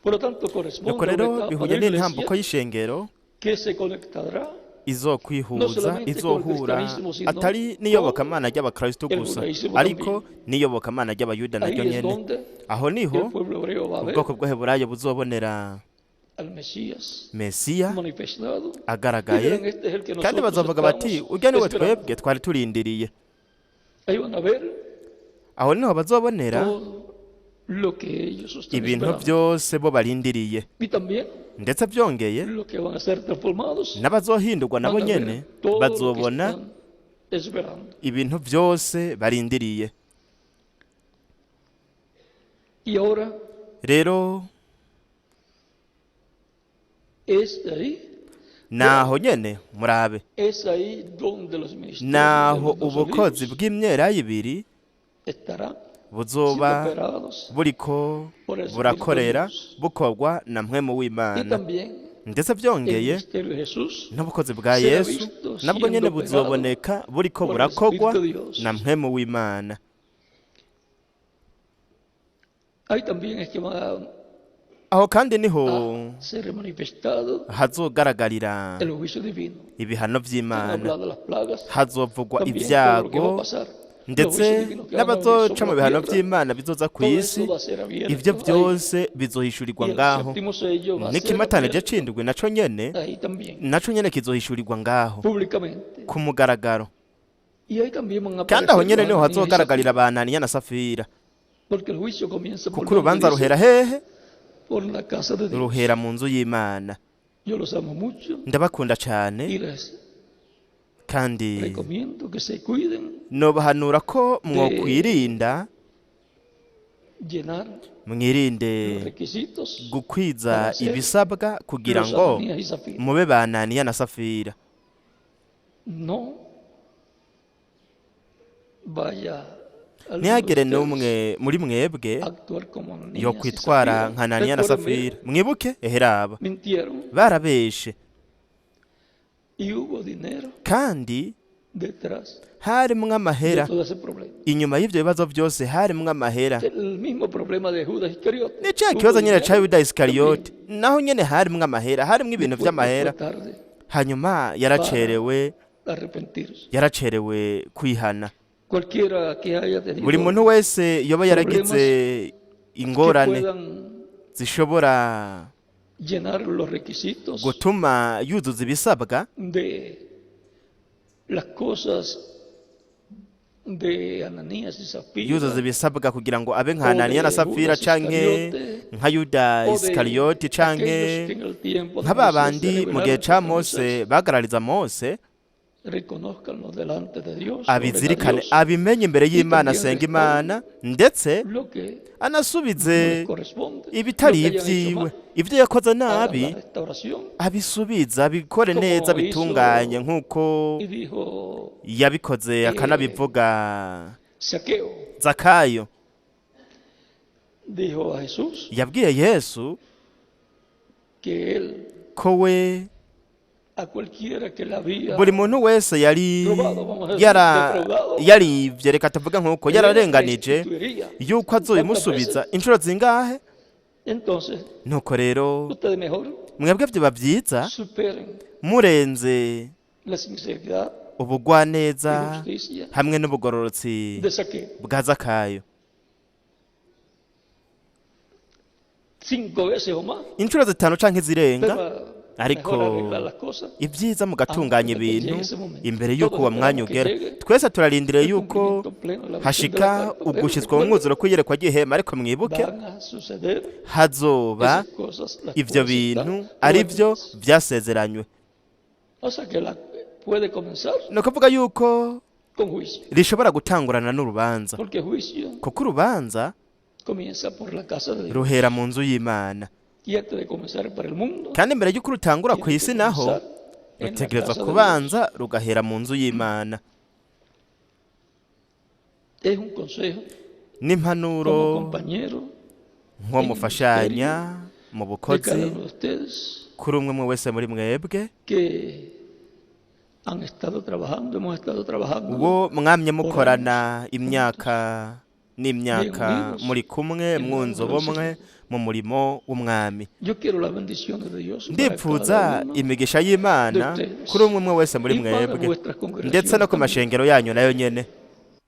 Por lo tanto, Nuko corresponde a rero una etapa bihuye de la n'intambuko iglesia y'ishengero que se conectará no izokwihuza, solamente con el izohura cristianismo, sino atari con n'iyobokamana ry'abakristo el gusa, judaísmo ariko también. n'iyobokamana ry'abayuda naryo Ahí es nyene. donde Aho niho el pueblo hebreo va a ver ubwoko bw'Abaheburayo buzobonera al Mesías Mesiya manifestado y agaragaye, dirán: "Este es el que kandi nosotros bazovuga bati: estamos "Urya niwe esperando". twebwe twari turindiriye." Ahí van a ver Aho niho bazobonera todo lo que ellos están ibintu esperando. byose bo barindiriye. Y también Ndetse byongeye, los que van a ser transformados n'abazohindurwa nabo van a nyene ver todo lo que bazobona están esperando. ibintu byose barindiriye. Y ahora Rero es ahí, naho nyene murabe, es ahí donde los ministerios de naho los dos ubukozi olivos bw'imyelayo ibiri estarán buzoba siendo operados buriko por el Espíritu de burakorera, Dios. bukorwa na mpwemu Y w'Imana. también Ndetse el byongeye, ministerio de Jesús n'ubukozi bwa será Yesu visto nabwo nyene siendo operado buzoboneka buriko por el burakorwa Espíritu de Dios. na mpwemu w'Imana. Ahí también es que van a Aho kandi niho a ser manifestado hazogaragarira el juicio divino. ibihano Se han vy'Imana, hablado de las plagas, hazovugwa también todo lo que va a ibyago, pasar, los juicios ndetse divinos que van a venir n'abazoca sobre mu la bihano tierra, vy'Imana bizoza ku todo isi, eso va a ser ivyo abierto ahí. vyose bizohishurirwa Y el ngaho. séptimo sello va a ser N'ikimatanije abierto c'indwi naco nyene, ahí también, naco nyene kizohishurirwa ngaho públicamente. ku mugaragaro. Y ahí también van a Kandi aho aparecer nyene los niho Ananías y hazogaragarira Safira, ba Ananiya na Safira, porque el juicio comienza por kuko donde urubanza dice, ruhera hehe? por la casa de Dios. Ruhera mu nzu y'Imana. Yo los amo mucho Ndabakunda cane, y les kandi recomiendo que se cuiden nobahanura ko de mwokwirinda, llenar mwirinde los requisitos gukwiza para ser ibisabwa kugira los ngo Ananías y Safira. mube ba Ananiya na Safira. No vaya alguno de Ntihagire ustedes n'umwe muri mwebwe a actuar como Ananías y yokwitwara Safira. nka Ananiya na Recuerden bien, Safira. Mwibuke eheraba mintieron barabeshe, y hubo dinero kandi detrás harimwo de amahera todo ese problema. inyuma y'ivyo bibazo byose, harimwo amahera. El mismo problema de Judas Iscariote. Ni ca Hubo kibazo nyene ca dinero Yuda Isikariyoti, también. naho nyene harimwo amahera, harimwo ibintu Después que fue vy'amahera. tarde Hanyuma yaracerewe, para arrepentirse. yaracerewe kwihana. Cualquiera que haya Buri tenido muntu wese yoba yaragize problemas que ingorane puedan zishobora llenar los requisitos gutuma yuzuza ibisabwa de las cosas de Ananías y yuzuza Safira ibisabwa kugira ngo abe nka o Ananiya na de Safira Judas canke Iscariote nka Yuda o de Isikariyoti canke aquellos que en el tiempo de nka ba Moisés se bandi mu gihe rebelaron ca contra Mose Moisés, bagarariza Mose, reconózcanlo delante de Dios, oren a abizirikane, Dios abimenye imbere y y'Imana, también asenga restauren Imana, ndetse lo que no anasubize les corresponde, lo ibitari que hayan hecho ivyiwe, mal, ivyo yakoze hagan la nabi restauración abisubize, abikore neza, como bitunganye hizo nk'uko y dijo yabikoze akanabivuga. Saqueo, Zakayo dijo a Jesús yabwiye Yesu que él ko we a cualquiera que le había buri muntu wese yari robado, vamos a decir, yara defraudado, yarivye, reka tuvuge nk'uko él yararenganije, restituiría. yuko ¿Cuántas azobimusubiza veces? inshuro zingahe. Entonces, Nuko rero ustedes mejor mwebwe vyoba vyiza superen murenze la sinceridad ubugwaneza y justicia hamwe n'ubugororotsi de Saqueo. bwa Zakayo. 5 veces o más, Inshuro zitanu canke zirenga, pero ariko mejor arreglar las cosas ibyiza mugatunganya antes de que ibintu llegue ese momento. imbere y'uko Todos uwo mwanya esperamos que ugera. llegue Twese turarindiriye el yuko cumplimiento pleno de la visión de la hashika carta, pero ugushitswa mu recuerden, mwuzuro kw'iyerekwa ry'ihema, ariko mwibuke, van a suceder hazoba esas cosas, las ivyo cuales están bintu ari byo prometidas. vyasezeranywe. O sea que la puede comenzar Ni ukuvuga yuko con juicio, rishobora gutangurana n'urubanza, porque juicio kuko urubanza comienza por la casa de Dios. ruhera mu nzu y'Imana. Y antes de comenzar para el mundo, Kandi mbere y'uko rutangura ku tiene que isi naho, comenzar en la rutegerezwa casa de Dios. kubanza rugahera mu nzu y'Imana. Es un consejo N'impanuro como compañero nko mufashanya mu de bukozi cada uno de ustedes kuri umwe umwe wese muri mwebwe que han estado trabajando, hemos estado trabajando uwo mwamye mukorana imyaka N'imyaka Bien unidos muri kumwe en la mwunze obra del ubumwe Señor. mu murimo w'Umwami. Yo quiero las bendiciones de Dios para Ndipfuza cada uno imigisha de y'Imana ustedes kuri umwe umwe wese muri y para mwebwe, vuestras ndetse no congregaciones ku también. mashengero yanyu nayo nyene.